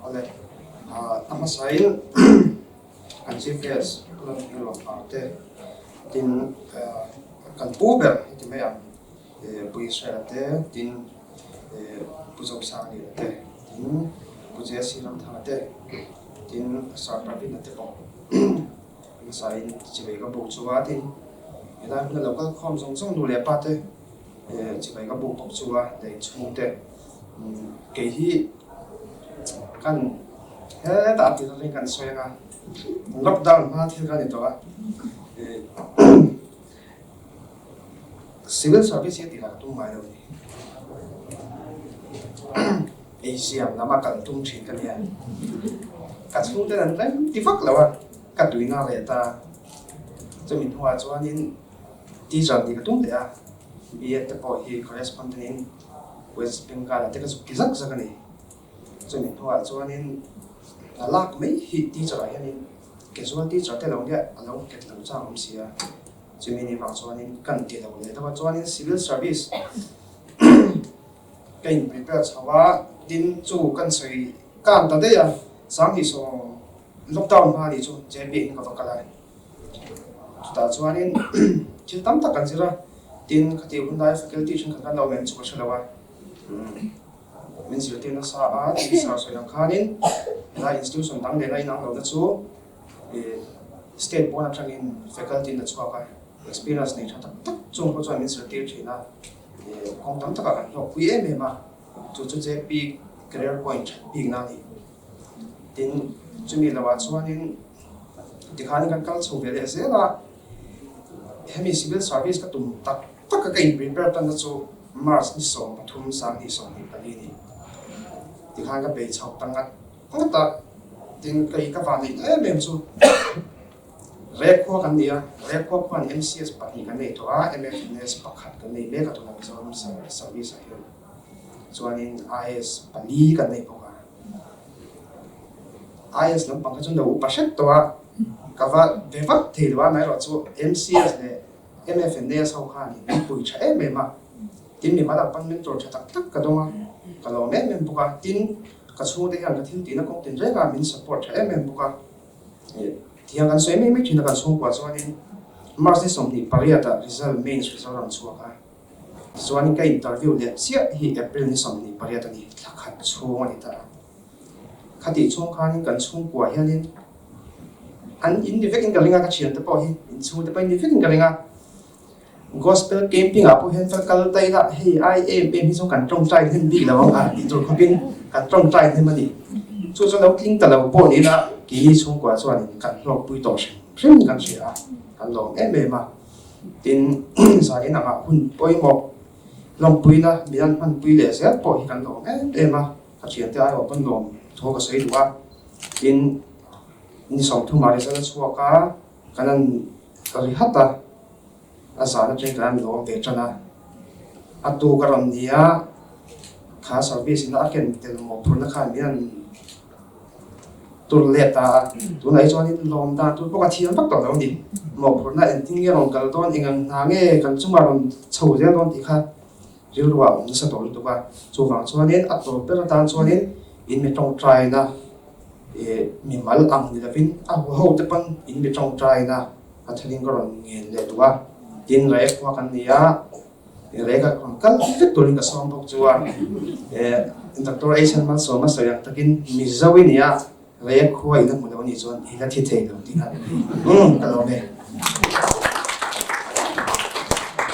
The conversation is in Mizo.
Awle, a hmasain kan Chief Guest Lalhmingruang te tin kan pu ber heti mai ang Pu Israel te tin Pu Zosangliana te tin Pu JC Ramthanga te tin Sir Pravina te pawh hmasain chibai ka buk chu a tin helai hmuna lo kal khawm zawng zawng nu leh pa te chibai ka buk bawk chu a leh inchhung te kei hi kan hetah tih atangin kan sawi anga lockdown hma thil kha a ni tawh a. Civil service hi a tih lah ka tum ngai lo a ni. Ei siam lama kal tum thin ka nia. Ka chhungten an rem ti vak lo a, ka tuina leh ta. Chumi hnuah chuanin teacher nih ka tum leh a, B.Ed te pawh hi correspondent in West Bengal ah te ka zuk ti zak zak a ni. Chumi hnuah chuanin hna lak mai hi teacher ah hianin casual teacher te lo nia a lo nghet lo chang awm si a. Chumi ni vang chuanin kan ti lo leh deuh a, chuanin civil service ka in prepare chho a, tin chu kan sawi kan ta daih a, Sanghnih sawm lockdown hma ni chu JP in ka va kal a, chutah chuanin thil tam tak kan zir a, tin khati hun lai faculty thenkhat kan lo awm em chu ka hre lo a, min zirtir nasa a, tin sir sawi ang khanin helai institution dang leh la inang lohna chu. State pawn atangin faculty in a chhuak a, experience nei tha tak tak chung pawh chuan min zirtir thin a, kawng tam takah kan hlawkpui em em a, chu chu JP career point that bikna a ni. Tin, chumi lohah chuanin tikhanin kan kal chho ve leh zel a, hemi civil service ka tum tak tak a ka in prepare tanna chu March ni 13 2024 a ni. Tikhan ka bei chho ta ngat. Ngawt a, tin kei ka van neih em em chu Rek khua kan ni a, Rek khua khuan MCS pahnih kan nei tawh a, MFNS pakhat kan nei mek a tunah Mizoram Service ah hian chuanin IAS pali kan nei bawk a, IAS lampang kha chuan lo upa hret tawh a, ka va ve vak thei lo a, amaherawhchu MCS leh MFNS ho khan min pui tha em em a, tin mimal ang pawn mentor tha tak tak ka dawng a, ka lawm em em bawk a, tin ka chhungte hian ka thil tihna kawng tin reng a min support tha em em bawk a, tiang kan sawi mai mai thin a kan chhungkua chuanin March ni 28 ah result mains result a rawn chhuak a, tichuanin ka interview leh chiah hi April ni 28 a ni, thla khat chhung a ni ta a. Khatih chhung khanin kan chhungkua hianin an in ni vekin ka ring a, ka thiante pawh hi in chhungte pawh in ni vekin ka ring a. Gospel camping ah pawh hian ka kal ta ila hei ai em em hi chu kan tawngtai hnem bik lo ang a tih tur khawpin kan tawngtai hnem a ni. Chu chu lo tling ta lo pawh ni ila keini chhungkua chuanin kan hlawkpui tawh hrim hrim kan hria a, kan lawm em em a. Tin, zanin angah hun pawimawh lawmpuina min an hmanpui leh zel pawh hi kan lawm em em a. Ka thiante aiawh pawn lawm thu ka sawi duh a, tin ni 30 ah result a chhuak a, kan an ri hat a, a zan atangin kan an lawm ve tan a, a tuk a rawn ni a, kha service in a ken tel mawhphurhna khan min an tur let ta a, tunah hi chuanin lawm dan tur pawh ka thiam vak tawh lo a ni, mawhphurhna engtin nge rawn kal dawn, eng ang hna nge kan chungah rawn chho zel dawn tih kha. Rilru ah awm nasa tawh lutuk a, chuvang chuanin a tawp ber atan chuanin in mi tawngtaina ih mi mal ang ni lovin a huho te pawn in mi tawngtaina a thelin ka rawn ngen leh duh a, tin rek khua kan ni a, rek a rawn kal vek turin ka sawm bawk chu a, eh Doctor Asian Malsawma sawi ang takin Mizo i ni a, rek khua in a hmu lo a nih chuan i la thi thei lo tih kha umm ka lawm e.